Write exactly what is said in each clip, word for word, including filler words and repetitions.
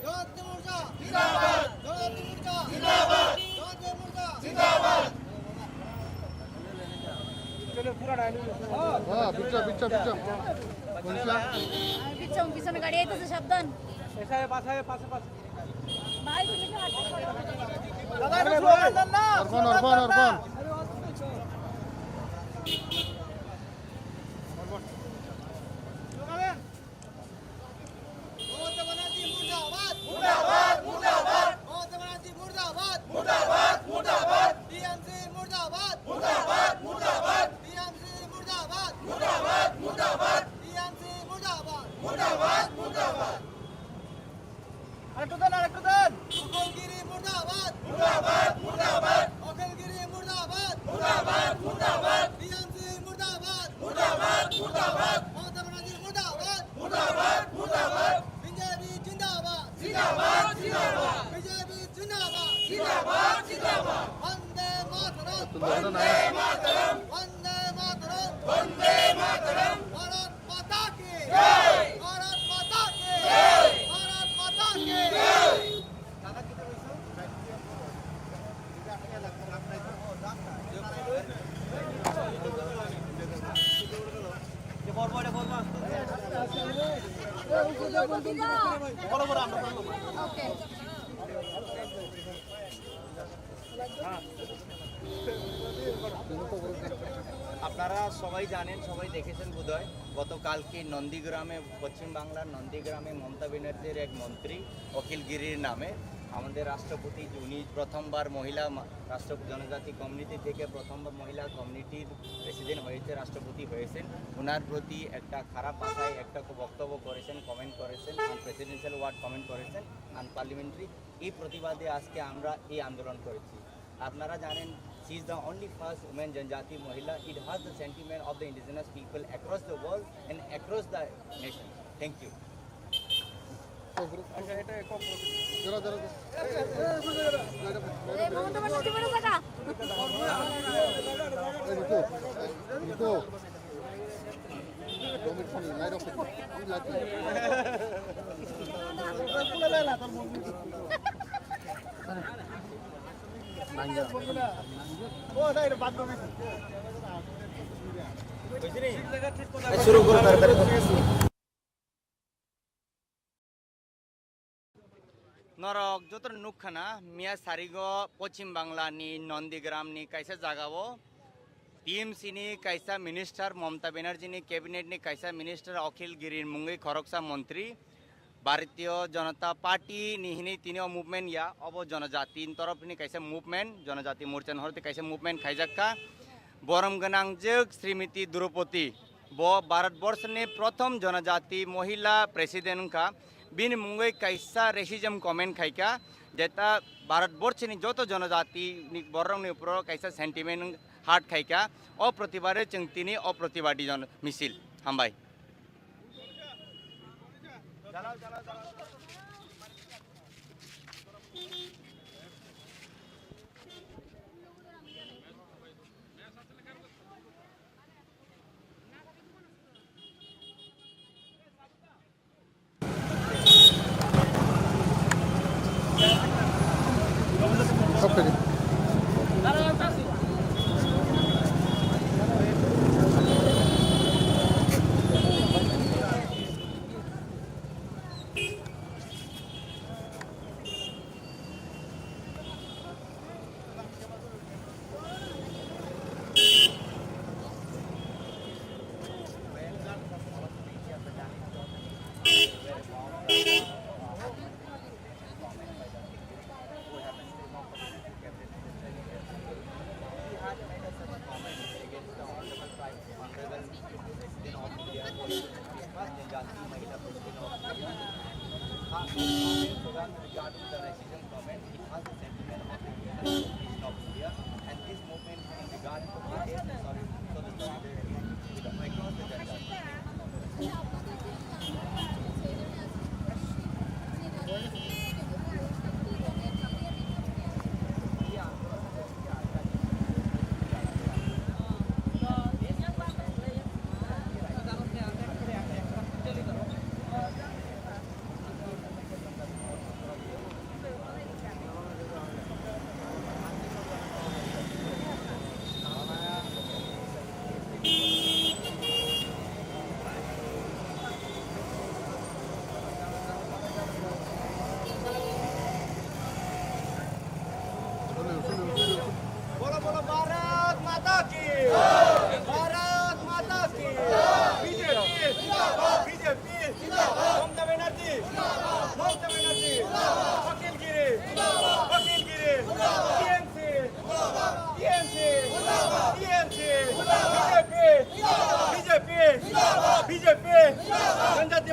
জনজাতি মোর্চা জিন্দাবাদ। জনজাতি মোর্চা জিন্দাবাদ। জনজাতি মোর্চা জিন্দাবাদ। হ্যাঁ, পিছা, পিছা, পিছা। কোনটা? পিছন, পিছনে গাড়ি আইতেছে, সাবধান। এসে, পাশে, পাশে, পাশে। ভাই, তুমি একটু হাঁটো। দাদা, একটু স্লোগান দেন না, অর্পণ, স্লোগান অর্পণ, দেন না। অর্পণ। স্লোগান দেন। মমতা ব্যানার্জি মুর্দাবাদ! মুর্দাবাদ! মুর্দাবাদ! মমতা ব্যানার্জি মুর্দাবাদ! মুর্দাবাদ! মুর্দাবাদ! টিএমসি মুর্দাবাদ! মুর্দাবাদ! মুর্দাবাদ! টিএমসি মুর্দাবাদ! মুর্দাবাদ! মুর্দাবাদ! টিএমসি মুর্দাবাদ! মুর্দাবাদ! মুর্দাবাদ! আরেকটু দেন, আরেকটু দেন। অখিলগিরি মুর্দাবাদ। মুর্দাবাদ, মুর্দাবাদ। অখিলগিরি মুর্দাবাদ। মুর্দাবাদ, মুর্দাবাদ। টিএমসি মুর্দাবাদ। মুর্দাবাদ, মুর্দাবাদ। মমতা ব্যানার্জি মুর্দাবাদ। মুর্দাবাদ, মুর্দাবাদ। বিজেপি জিন্দাবাদ। জিন্দাবাদ, জিন্দাবাদ। বিজেপি জিন্দাবাদ। জিন্দাবাদ, জিন্দাবাদ। বন্দে মাতরম। বন্দে মাতরম। বন্দে মাতরম। বন্দে মাতরম। ভারত মাতা কি জয়! ভারত মাতা কি জয়! ভারত মাতা কি জয়! আপনারা সবাই জানেন, সবাই দেখেছেন বোধহয়, গতকালকে নন্দীগ্রামে, পশ্চিম বাংলার নন্দীগ্রামে মমতা ব্যানার্জির এক মন্ত্রী অখিল গিরির নামে আমাদের রাষ্ট্রপতি, উনি প্রথমবার মহিলা মা-, রাষ্ট্র-, জনজাতি কমিউনিটি থেকে প্রথমবার মহিলা কমিউনিটির প্রেসিডেন্ট হয়েছে, রাষ্ট্রপতি হয়েছেন। ওনার প্রতি একটা খারাপ ভাষায় একটা বক্তব্য করেছেন, কমেন্ট করেছেন, আনপ্রেসিডেন্সিয়াল ওয়ার্ড কমেন্ট করেছেন, আনপার্লামেন্টারি। এই প্রতিবাদে আজকে আমরা এই আন্দোলন করেছি। আপনারা জানেন, she is the only first women জনজাতি মহিলা. It has the sentiment of the indigenous people across the world and across the nation. Thank you. আচ্ছা, এটা কম করো। এই মমতা ব্যানার্জি বেরো টাকা। এই নিকো, Nicco. Norok joto nukha na, miya sarigo Pochim Bangla ni Nandigram ni kaisa jaga o T M C ni kaisa minister, Mamata Banerjee ni cabinet ni kaisa minister, Akhil Giri mungwi khoroksa montri, Bharatiya Janata Party ni hinwi tini o movement ya, obo jonojati ni torof ni kaisa movement, Jonojati Morcha ni horte kaisa movement khaijak kha. Borom gwnangjwk Srimati Droupadi, bo Bharat Borso ni prothom jonojati mohila president wngkha. Bini mungwi kaisa racism comment khaikha, jeta Bharat Borso ni joto jonojati ni borok ni upor o kaisa sentiment hurt khaikha. O protibade chwng tini o protibadi jon-, misil. Hambai.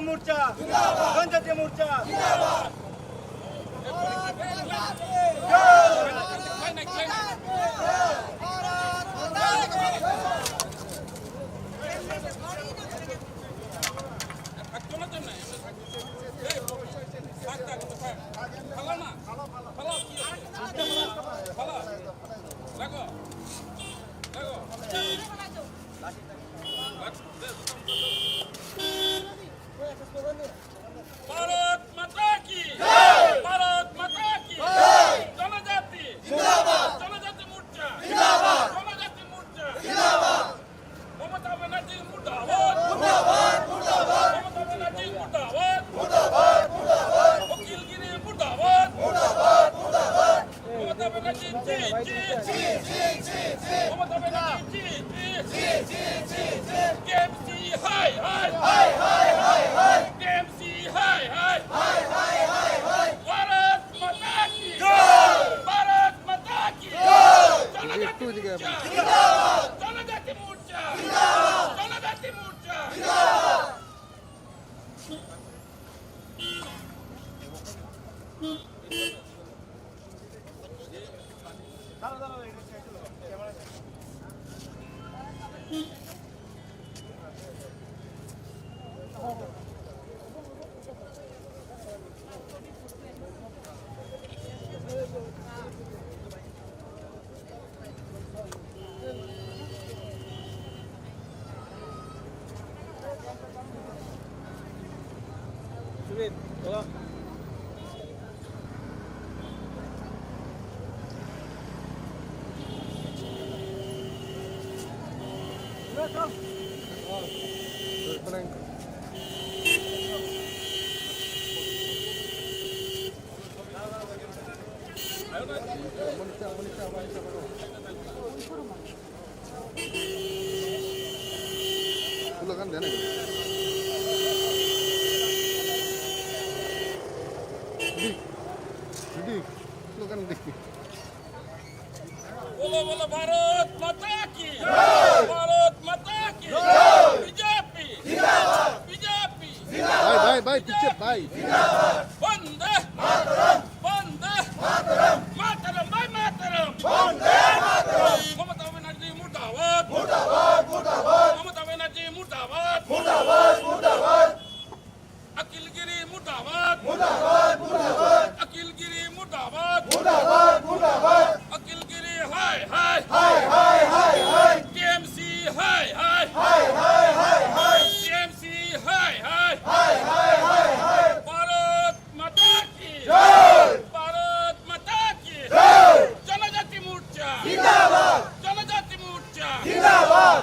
মোর্চা জিন্দাবাদ। জনজাতি মোর্চা জিন্দাবাদ। ভারত মাতা কি জয়! ভারত মাতা কি জয়! জনজাতি জিন্দাবাদ! জনজাতি মোর্চা জিন্দাবাদ! জনজাতি মোর্চা জিন্দাবাদ! মমতা ব্যানার্জি মুর্দাবাদ! মুর্দাবাদ! মুর্দাবাদ! মমতা ব্যানার্জি মুর্দাবাদ! মুর্দাবাদ! মুর্দাবাদ! অখিল গিরি মুর্দাবাদ! মুর্দাবাদ! মুর্দাবাদ! মমতা ব্যানার্জি জি, জি, জি, জি, জি, জি। মমতা ব্যানার্জি জি, জি, জি, জি, জি, জি। টিএমসি হায়, হায়। হায়, হায়, হায়, হায়। টিএমসি হায়, হায়। হায়, হায়, হায়, হায়। ভারত মাতা কি জয়। ভারত মাতা কি জয়। জনজাতি মোর্চা জিন্দাবাদ। জনজাতি মোর্চা জিন্দাবাদ। জনজাতি মোর্চা জিন্দাবাদ। Slogan dena. Ready? Ready? Slogan dena. बोलो बोलो भारत माता की जय। भारत माता की जय। बीजेपी जिंदाबाद। बीजेपी भाई, भाई, भाई, पीछे भाई। वंदे मातरम। वंदे मातरम। मातरम भाई मातरम। वंदे मातरम। ममता बनर्जी मुर्दाबाद। मुर्दाबाद, मुर्दाबाद। ममता बनर्जी मुर्दाबाद। मुर्दाबाद, मुर्दाबाद। अखिल गिरी मुर्दाबाद। मुर्दाबाद, मुर्दाबाद। अखिल गिरी मुर्दाबाद। मुर्दाबाद, मुर्दाबाद। अखिल गिरी हाय, हाय। हाय, हाय, हाय, हाय। टीएमसी हाय, हाय। हाय, हाय, हाय, हाय। टीएमसी हाय, हाय। हाय, हाय, हाय, हाय। भारत माता की जय। भारत माता की जय। जनजाति मोर्चा जिंदाबाद। जनजाति मोर्चा जिंदाबाद।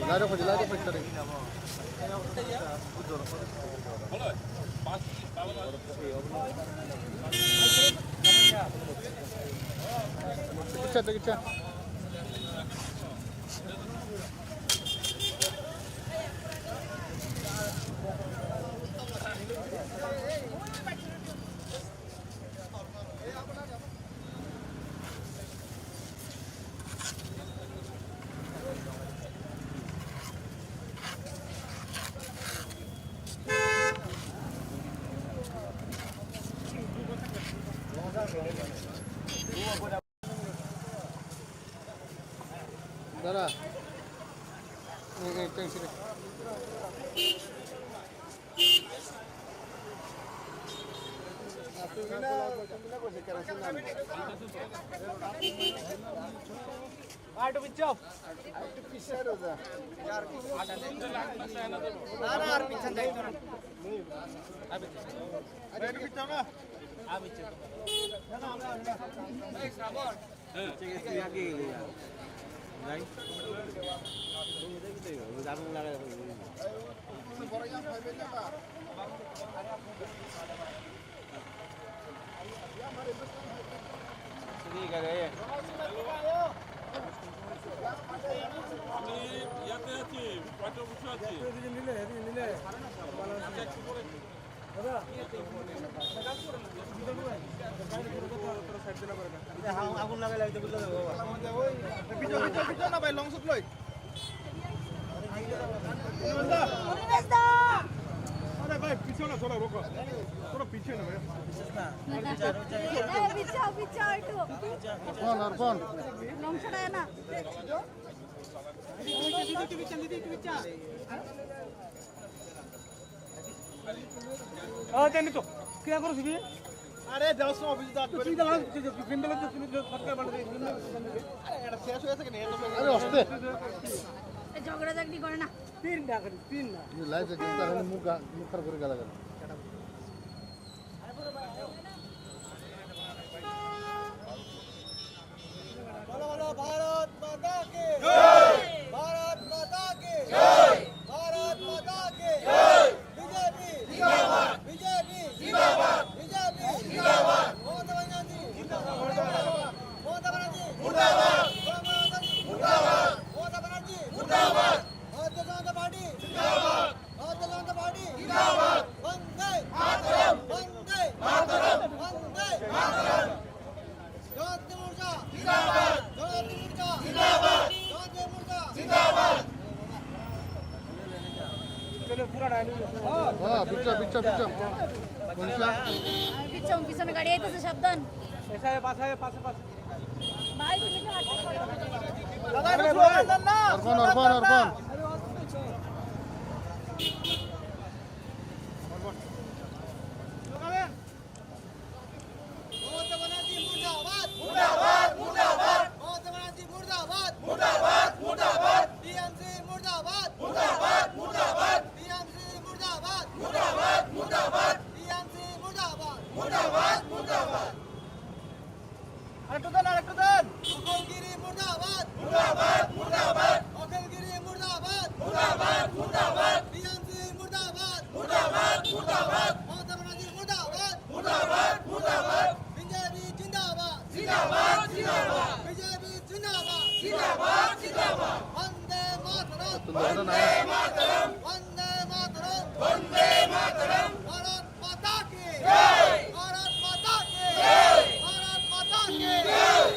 Lairok phaidi, lairok phaidi, tari. Kicha, kicha. Dara. Ini, ini, yang sini. আমি ইয়াতে আছি, পাঁচটা বসে আছি। আগুন লাগাই লাগতে বুঝলো না বাবা। পিছন, পিছন, পিছন না ভাই, লং শুট লই। পরিবেশ দা। আরে ভাই, পিছনে সরো, রোকো। তোরা পিছনে ভাই। এই, পিছাও, পিছাও একটু। অর্পণ, অর্পণ। লং শুট আয় না। আ, জানি তো। কিয়া করো তুমি? আরে, যাও, সব অফিসে যাও। তুই দাঁড়া, তুই, তুই, তুই, ফিল্ম দেখে, তুই, তুই, তুই, ফটকা বানাবে, ফিল্ম দেখে, ফিল্ম দেখে। আরে, এটা শেষ হয়ে গেছে কি না? এটা তো আরে, আস্তে। এ, ঝগড়া ঝাগড়ি করে না। তিন না, খালি তিন না। ये लाइव से देखता है, मुंह का, मुंह खराब करके लगा। बोलो, बोलो, भारत माता की जय। भारत माता की जय। भारत माता की जय। बीजेपी जिंदाबाद। बीजेपी जिंदाबाद। बीजेपी जिंदाबाद। ममता बनर्जी जिंदाबाद। ममता बनर्जी मुर्दाबाद। ममता बनर्जी मुर्दाबाद। ममता बनर्जी मुर्दाबाद। भारतीय जनता पार्टी जिंदाबाद। भारतीय जनता पार्टी जिंदाबाद। वंदे मातरम। वंदे मातरम। वंदे मातरम। जनजाति मोर्चा जिंदाबाद। जनजाति मोर्चा जिंदाबाद। जनजाति मोर्चा जिंदाबाद। हाँ, पीछे, पीछे, पीछे। कौन सा? পিছন, পিছনে গাড়ি আইতেছে, সাবধান। ऐसा है, पास है, पास है, पास। ভাই, তুমি কি হাঁটতে পারো? দাদা, একটু স্লোগান দেন না। অর্পণ, অর্পণ, অর্পণ। স্লোগান দেন। মমতা ব্যানার্জি মুর্দাবাদ! মুর্দাবাদ! মুর্দাবাদ! মমতা ব্যানার্জি মুর্দাবাদ! মুর্দাবাদ! মুর্দাবাদ! টিএমসি মুর্দাবাদ! মুর্দাবাদ! মুর্দাবাদ! টিএমসি মুর্দাবাদ! মুর্দাবাদ! মুর্দাবাদ! টিএমসি মুর্দাবাদ! মুর্দাবাদ! মুর্দাবাদ! আরেকটু দেন, আরেকটু দেন। অখিলগিরি মুর্দাবাদ! মুর্দাবাদ! মুর্দাবাদ! অখিলগিরি মুর্দাবাদ! মুর্দাবাদ! মুর্দাবাদ! টিএমসি মুর্দাবাদ! মুর্দাবাদ! মুর্দাবাদ! মমতা ব্যানার্জি মুর্দাবাদ! মুর্দাবাদ! মুর্দাবাদ! বিজেপি জিন্দাবাদ! জিন্দাবাদ! জিন্দাবাদ! বিজেপি জিন্দাবাদ! জিন্দাবাদ! জিন্দাবাদ! বন্দে মাতরম! বন্দে মাতরম! বন্দে মাতরম! বন্দে মাতরম! ভারত মাতা কি জয়! ভারত মাতা কি জয়! ভারত মাতা কি জয়!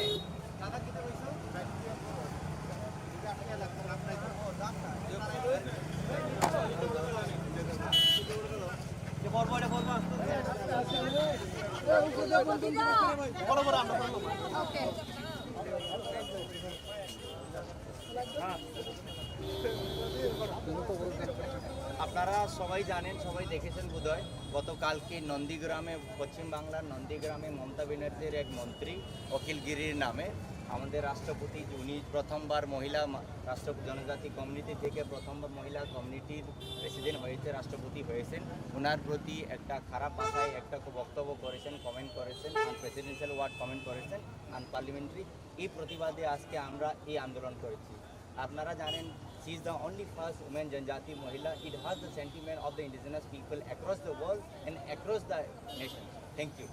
আপনারা সবাই জানেন, সবাই দেখেছেন বোধহয়, গতকালকে নন্দীগ্রামে, পশ্চিমবাংলার নন্দীগ্রামে মমতা ব্যানার্জির এক মন্ত্রী অখিল গিরির নামে আমাদের রাষ্ট্রপতি, উনি প্রথমবার মহিলা মা-, রাষ্ট্র-, জনজাতি কমিউনিটি থেকে প্রথমবার মহিলা কমিউনিটির প্রেসিডেন্ট হয়েছে, রাষ্ট্রপতি হয়েছেন। ওনার প্রতি একটা খারাপ ভাষায় একটা বক্তব্য করেছেন, কমেন্ট করেছেন, আনপ্রেসিডেন্সিয়াল ওয়ার্ড কমেন্ট করেছেন, আনপার্লামেন্টারি। এই প্রতিবাদে আজকে আমরা এই আন্দোলন করেছি। আপনারা জানেন, she is the only first women জনজাতি মহিলা. It has the sentiment of the indigenous people across the world and across the nation. Thank you.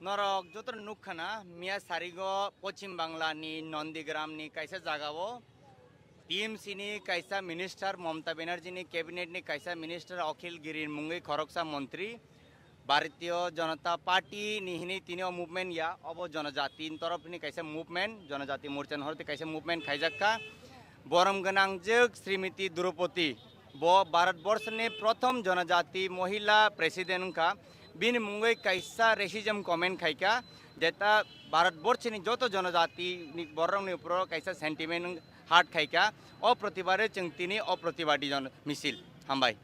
Norok joto nukha na, miya sarigo Pochim Bangla ni Nandigram ni kaisa jaga o T M C ni kaisa minister, Mamata Banerjee ni cabinet ni kaisa minister, Akhil Giri mungwi khoroksa montri, Bharatiya Janata Party ni hinwi tini o movement ya, obo jonojati ni torof ni kaisa movement, Jonojati Morcha ni horti kaisa movement khaijak kha. Borom gwnangjwk Srimati Droupadi, bo Bharat Borsh ni prothom jonojati mohila president wngkha. Bini mungwi kaisa racism comment khaikha, jeta Bharat Borsh ni joto jonojati ni borok ni uporo kaisa sentiment hurt khaikha. O protibade chwng tini o protibadi jon misil. Hambai.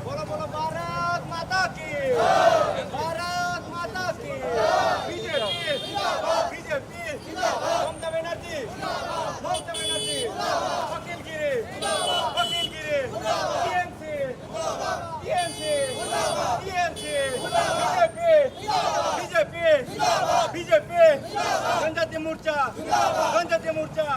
बोलो, बोलो, भारत माता की। भारत माता की। BJP. BJP. Mamata Banerjee. Mamata Banerjee. Akhil Giri. Akhil Giri. TMC. TMC. TMC. BJP. BJP. BJP. Janajati Morcha. जनजाति मोर्चा।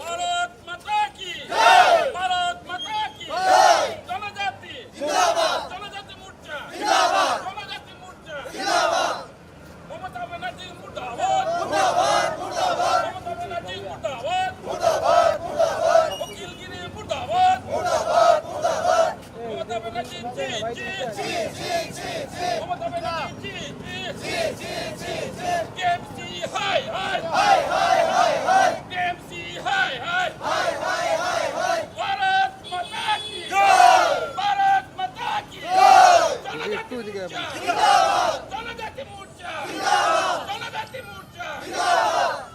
ভারত মাতা কি জয়! ভারত মাতা কি জয়! জনজাতি জিন্দাবাদ! জনজাতি মোর্চা জিন্দাবাদ! জনজাতি মোর্চা জিন্দাবাদ! মমতা ব্যানার্জি মুর্দাবাদ! মুর্দাবাদ! মুর্দাবাদ! মমতা ব্যানার্জি মুর্দাবাদ! মুর্দাবাদ! মুর্দাবাদ! অখিল গিরি মুর্দাবাদ! মুর্দাবাদ! মুর্দাবাদ! মমতা ব্যানার্জি জি, জি, জি, জি, জি, জি। মমতা ব্যানার্জি জি, জি, জি, জি, জি, জি। টিএমসি হায় হায়। হায় হায় হায় হায়। টিএমসি হায় হায়। হায় হায় হায় হায়। ভারত মাতা কি জয়। ভারত মাতা কি জয়। জনজাতি মোর্চা জিন্দাবাদ। জনজাতি মোর্চা জিন্দাবাদ। জনজাতি মোর্চা জিন্দাবাদ।